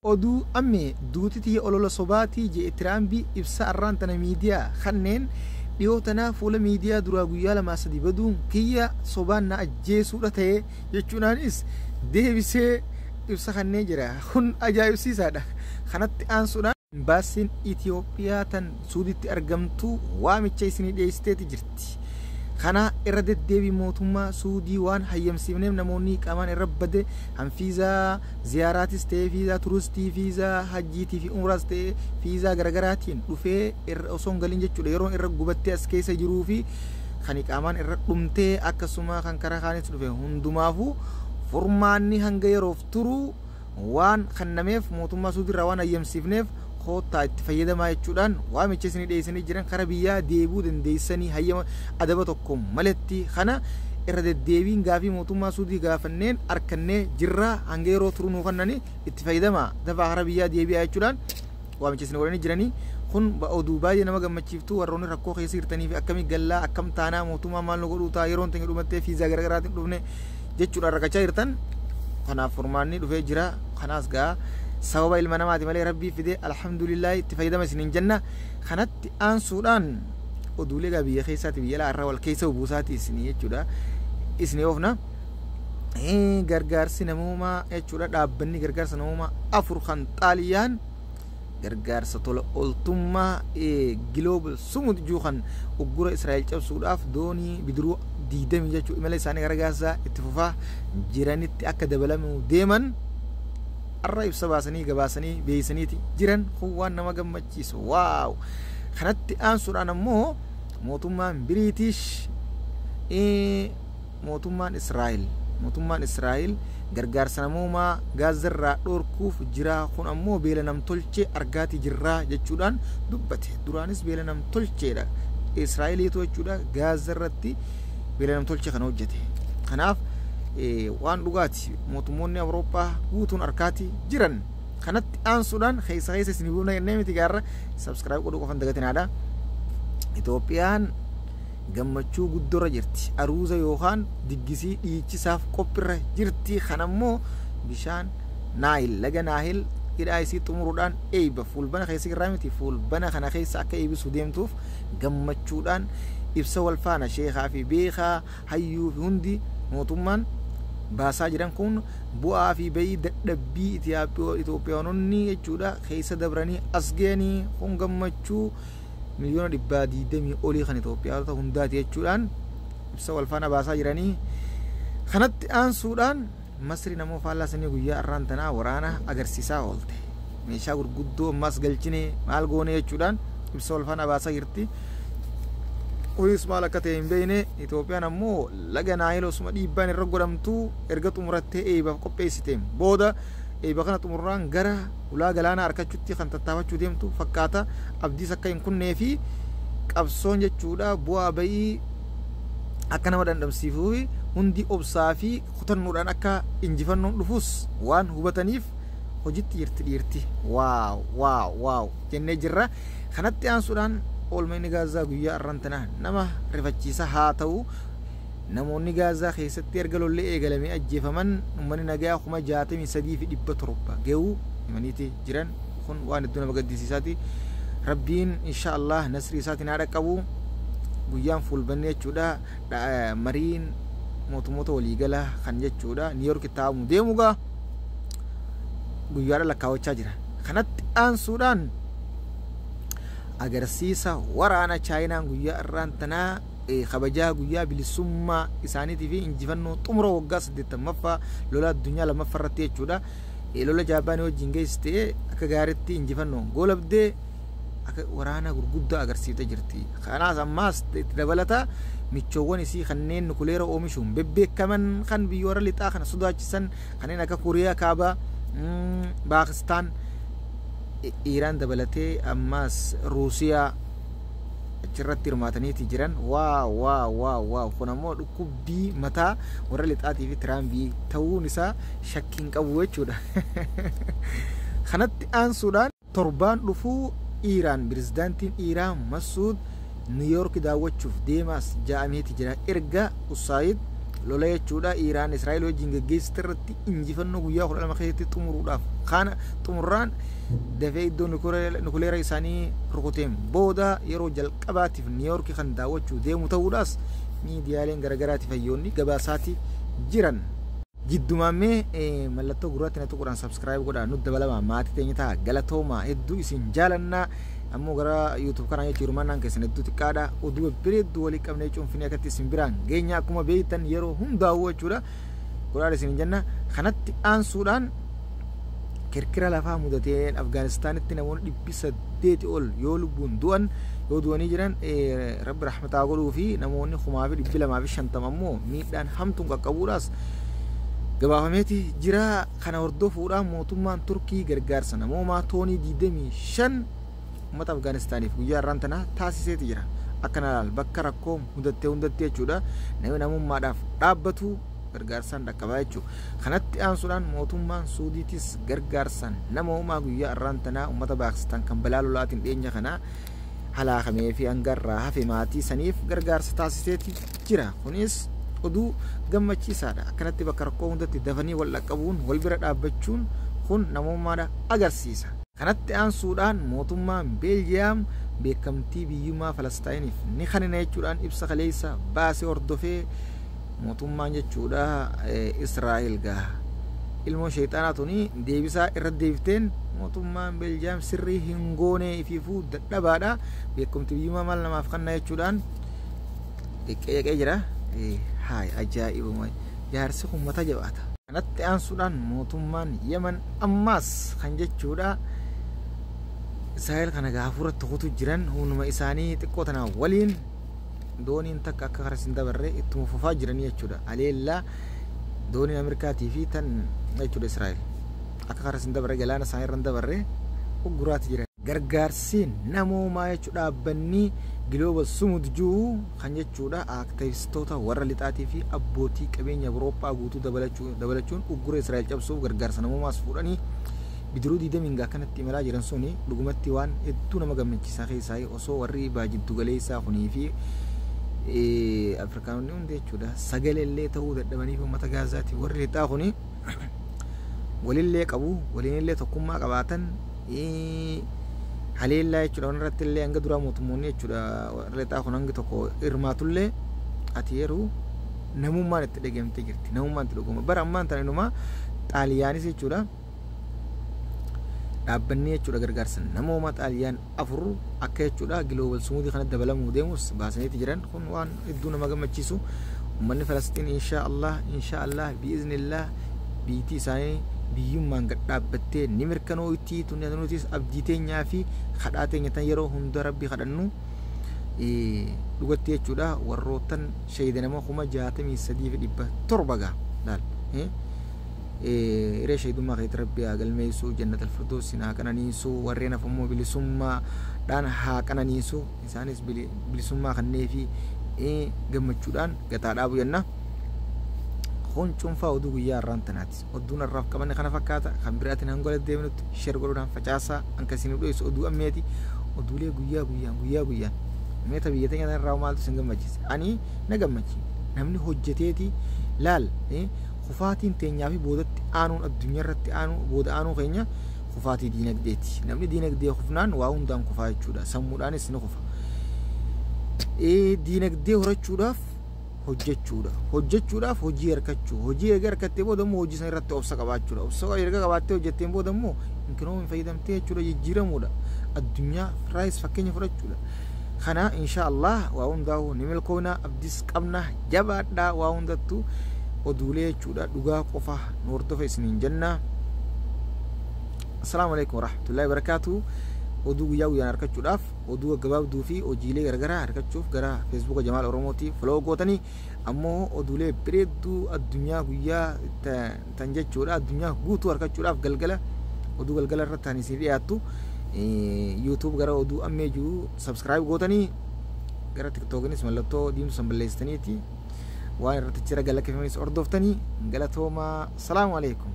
Oduu ammee duuti tiyya olola sobaatii je'e Tiraambi ibsa arraan tana miidiyaa kanneen dhiyoo tanaa fuula miidiyaa duraa guyyaa lamaa sadi baduun kiyya sobaan na ajjeesuudha ta'e jechuudhaanis deebisee ibsa kanneen jira. Kun ajaa'ibsiisaadha. Kanatti aansuudhaan imbaasiin Itiyoophiyaa tan Suuditti argamtu waamicha isinii dhiyeessiteeti jirti. Kana irra deddeebii mootummaa Suudii waan hayyamsiifneef namoonni qaamaan irra bade han fiizaa ziyaaraatis ta'ee fiizaa turistii fiizaa hajjiitii fi umraas ta'ee fiizaa garagaraatiin dhufee irra osoo hin galin jechuudha yeroon irra gubattee as keessa jiruu fi kan qaamaan irra dhumtee akkasuma kan karaa kaanis dhufe hundumaafuu furmaanni hanga yeroof turu waan kennameef mootummaa Suudii irraa waan hayyamsiifneef koottaa itti fayyadamaa jechuudhaan waamicha isinii dhiyeessanii jiran kara biyyaa deebuu dandeessanii hayyama adaba tokko maletti kana irra deddeebiin gaafii mootummaa Suudii gaafanneen arkannee jirraa hanga yeroo turuu nuu kennanii itti fayyadamaa dafaa kara biyyaa deebi'aa jechuudhaan waamicha isinii godhanii jiranii. Kun oduu baay'ee nama gammachiiftuu warroonni rakkoo keessa jirtanii fi akkamii gallaa akkam taanaa mootummaa maal nu godhuu ta'a yeroon teenya dhumattee fiizaa garaagaraatiin dhufne jechuudhaan rakkachaa jirtan. Kanaaf furmaanni dhufee jira. Kanaas gaa sababa ilma namaati malee rabbii fide alhamdulillah itti fayyadama isiniin jenna. Kanatti aansuudhaan oduulee gaa biyya keessaati biyya alaa irraa wal keessa buusaati isinii jechuudha. Isinii oofna. Gargaarsi namoomaa jechuudha dhaabbanni gargaarsa namoomaa 4 kan Xaaliyaan gargaarsa tola ooltummaa Global Sumud juu kan uggura Israa'el cabsuudhaaf doonii bidiruu 20 jechuu imala isaanii gara Gaazaa itti fufaa jiranitti akka dabalamu deeman arra ibsa baasanii gabaasanii beeksisaniiti jiran kun waan nama gammachiisu. Waaw! Kanatti aansuudhaan ammoo mootummaan Biriitish mootummaan Israa'el mootummaan Israa'el gargaarsa namoomaa Gaazarraa dhorkuuf jira kun ammoo beela namtolchee argaati jirraa jechuudhaan dubbate. Duraanis beela namtolcheedha. Israa'eliitu jechuudha Gaazarratti beela namtolchee kana hojjete. Kanaaf waan dhugaati mootummoonni Awurooppaa guutuun arkaati jiran. Kanatti aansuudhaan keessa keessa isin buufna jennee miti gaarra subscribe godhuu qofan dagatinaadha. Itoophiyaan gammachuu guddoorra jirti. Aruuza yookaan diggisii dhiichisaaf qophirra jirti. Kanammoo bishaan Naayil laga Naayil hidhaa isii xumuruudhaan eeyba fuulbana keessa irraa miti fuulbana kana keessa akka eebisu deemtuuf gammachuudhaan ibsa wal faana sheekaa fi beekaa hayyuu fi hundi mootummaan baasaa jiran kun bu'aa fi bayii dadhabbii Itoophiyaanonni jechuudha keessa dabranii as ga'anii kun gammachuu 120,000,000 olii kan Itoophiyaanota hundaati jechuudhaan ibsa wal faana baasaa jiranii. Kanatti aansuudhaan Masri namoo faallaa sanii guyyaa arraan tanaa waraana agarsiisaa oolte. Meeshaa gurguddoo ammas galchine maal goone jechuudhaan ibsa wal faana baasaa jirti. Kunis maal akka ta'e hin beekne. Itoophiyaan ammoo laga Naayil osuma dhiibbaan irra godhamtu erga xumurattee eebaaf qopheessiteen booda eeba kana xumurraan gara ulaa galaanaa argachuutti kan tattaafachuu deemtu fakkaata. Abdiis akka hin kunnee fi qabsoon jechuudha bu'aa bayii akka nama dhandhamsiifuu fi hundi obsaa fi kutannoodhaan akka injifannoon dhufus waan hubataniif hojitti jirti dhiirti. Waaw waaw waaw jennee jirra. Kanatti aansuudhaan oolmayni Gaazaa guyyaa arran tana nama rifachiisa haa ta'u namoonni Gaazaa keessatti erga lolli eegalamee ajjeefaman uummanni nagaa 63,700 ga'uu himaniiti jiran. Kun waan hedduu nama gaddisiisaati. Rabbiin insha Allah nasrii isaatiin haa dhaqqabu. Guyyaan fuulbanne jechuudha mariin mootummoota waliigalaa kan jechuudha Niiyork taa'amu deemu gaa guyyaadha lakkaawwachaa jira. Kanatti aansuudhaan agarsiisa waraana Chaayinaan guyyaa irraan tanaa kabajaa guyyaa bilisummaa isaaniitii fi injifannoo xumura waggaa 80ffaa lola addunyaa lammaffaa irratti jechuudha. Lola Jaapaanii wajjin geessitee akka gaariitti injifannoon goolabdee akka waraana gurguddaa agarsiiftee jirti. Kanaas ammaas itti dabalata michoowwan isii kanneen nukuleera oomishuun bebbeekaman kan biyyoota lixaa kana sodaachisan kanneen akka Kooriyaa Kaabaa, Paakistaan, Iiraan dabalatee ammaas Ruusiyaa achirratti hirmaataniiti jiran. Waaw waaw waaw waaw kun ammoo dhukkubbii mataa warra lixaatii fi Tiraambii ta'uun isaa shakkii hin qabu jechuudha. Kanatti aansuudhaan torbaan dhufuu Iiraan pirezidaantiin Iiraan Masuud Niiyork daawwachuuf deemaas ja'ameeti jira. Erga Usaayid Lola jechuudha Iraan Israa'el wajjin geggeessite irratti injifannoo guyyaa 12 keessatti xumuruudhaaf kana xumurraan dafee iddoo nukuleera isaanii rukuteen booda yeroo jalqabaatiif Niiyorkii kan daawwachuu deemu ta'uudhaas miidiyaaleen garagaraatiif hayyoonni gabaasaati jiran. Jiddumaamee mallattoo gurraatti na tuquudhaan subscribe godhaa, nutti dabalamaa, maatii teenya ta'a. Galatoomaa, hedduu isin jaalannaa. Ammoo gara YouTube kanaa jechuun hirmaannaan keessan hedduu xiqqaadha. Oduu babbareedduu walii qabnee cuunfinee akkatti isin biraan geenya akkuma beektan yeroo hundaa'u jechuudha. Godhaan isin jenna. Kanatti aansuudhaan kirkira lafaa mudateen Afgaanistaanitti namoonni 800 ol yoo lubbuun du'an, yoo du'anii jiran, rabbi rahmataa godhuu fi namoonni 2,250 ammoo miidhaan hamtuun qaqqabuudhaas gabaafameeti jira. Kana hordofuudhaan mootummaan Turkii gargaarsa namoomaa toonii 25 uummata Afgaanistaaniif guyyaa har'aan tana taasiseeti jira. Akkana laal, bakka rakkoo mudattee hundatti jechuudha namni namummaadhaaf dhaabbatu gargaarsaan dhaqqabaa jechuudha. Kanatti aansuudhaan mootummaan Suudiitis gargaarsaan namoomaa guyyaa har'aan tanaa uummata Paakistaan kan balaa lolaatiin dhiyeenya kanaa halaakamee fi hangarraa hafe maatii saniif gargaarsa taasiseeti jira. Kunis oduu gammachiisaadha. Akkanatti bakka rakkoo hundatti dafanii wal dhaqqabuun, wal bira dhaabbachuun kun namummaadha agarsiisa. Kanatti aansuudhaan mootummaan Beeljiyaam beekamtii biyyummaa Falastaayiniif ni kanina jechuudhaan ibsa kaleessa baasee hordofee mootummaan jechuudha Israa'el gaa ilmoo sheexanaa tuni deebisaa irra deebifteen mootummaan Beeljiyaam sirrii hin goone, ifiifuu dadhabaadha, beekamtii biyyummaa maal namaaf kanna jechuudhaan qeeqee jira. Haay, ajaa'ibuma, jaarsi kun mata jabaata. Kanatti aansuudhaan mootummaan Yemen ammaas kan jechuudha Israa'el kana gaafuratti kutu jiran humnuma isaanii xiqqoo tanaa waliin dooniin takka akka karaa hin dabarre ittuma fufaa jiranii jechuudha. Aleellaa dooniin Ameerikaatii fi tan jechuudha Israa'el akka karaa hin dabarre, galaana isaanii irra hin dabarre ugguraati jiran. Gargaarsi namoomaa jechuudha dhaabbanni Global Sumud jiru kan jechuudha aktivistoota warra lixaatii fi abbootii qabeenya Awurooppaa guutuu dabalachuun uggura Israa'el cabsuuf gargaarsa namoomaas fuudhanii bidiruu diidamiin akkanatti imalaa jiran suni dhugumatti waan hedduu nama gammachiisaa keessaa osoo warri baajiddu galeessaa kunii fi Afrikaanonni hundi jechuudha sagaleellee ta'uu dadhabaniif uummata Gaazaati warri lixaa kuni walillee qabu, waliinillee tokkummaa qabaatan haleellaa jechuudha waan irratti illee hanga duraa mootummoonni jechuudha warri lixaa kun hangi tokko hirmaatullee ati yeroo namummaan itti dhageemtee jirti, namummaan itti dhuguma bara ammaan tana inumaa Xaaliyaanis jechuudha dhaabbanni jechuudha gargaarsa namooma Xaaliyaan afur akka jechuudha Global Sumudii kanatti dabalamuu deemus baasaniiti jiran. Kun waan hedduu nama gammachiisu. Uummanni Falastiin insha Allah, insha Allah, biiznillah biitii isaanii biyyummaan gad dhaabbattee ni mirkanooyti. Nutis abdii teenyaa fi kadhaa teenya tan yeroo hunda rabbi kadhannu dhugatti jechuudha warroottan shahida nama 63,700 gaa laal hiree shahidummaa keetti rabbi haa galmeessu, jannat alfirdoosin haa qananiisu, warreen hafammoo bilisummaadhaan haa qananiisu, isaanis bilisummaa kannee fi gammachuudhaan gataa dhaabu jenna. Kun cuunfaa oduu guyyaa har'aan tanaati. Oduun har'aaf qabanne kana fakkaata. Kan biraatiin hanga walitti deebinutti share godhuudhaan facaasaa hanka isin dhiyeessu oduu ammeeti. Oduulee guyyaa guyyaan guyyaa guyyaan. Meeta biyya teenya irraa maaltu isin gammachiise? Ani na gammachiise. Namni hojjeteeti laal kufaatiin teenyaa fi boodatti aanuun addunyaa irratti aanuu booda aanuu keenya kufaatii diinagdeeti. Namni diinagdee kufnaan waa hundaan kufaa jechuudha. Sammuudhaanis ni kufa. Diinagdee horachuudhaaf hojjechuudha. Hojjechuudhaaf hojii harkachuu. Hojii erga harkattee booda immoo hojii sana irratti obsa qabaachuudha. Obsa erga qabaattee hojjetteen booda immoo inkinoo hin fayyadamtee jechuudha jijjiiramuudha. Addunyaa raayis fakkeenya fudhachuudha. Kana insha Allah waa hundaa'u ni milkoona, abdiis qabna, jabaadhaa. Waa hundattuu oduulee jechuudha dhugaa qofa nu hordofa isiniin jenna. Assalaamu alaikum warahmatullahi wabarakaatuh. Oduu guyyaa guyyaan harkachuudhaaf, oduu gabaabduu fi hojiilee garagaraa harkachuuf gara Feesbuuka Jamaal Oromooti follow gootanii, ammoo oduulee bareedduu addunyaa guyyaa tan jechuudha addunyaa guutuu harkachuudhaaf galgala oduu galgala irratti kan isin dhiyaattu YouTube gara oduu ammee jiru subscribe gootanii, gara TikTokinis mallattoo diimtuu san balleessitaniiti waan irratti jira galakkifamanis hordoftanii. Galatoomaa, salaamu alaikum.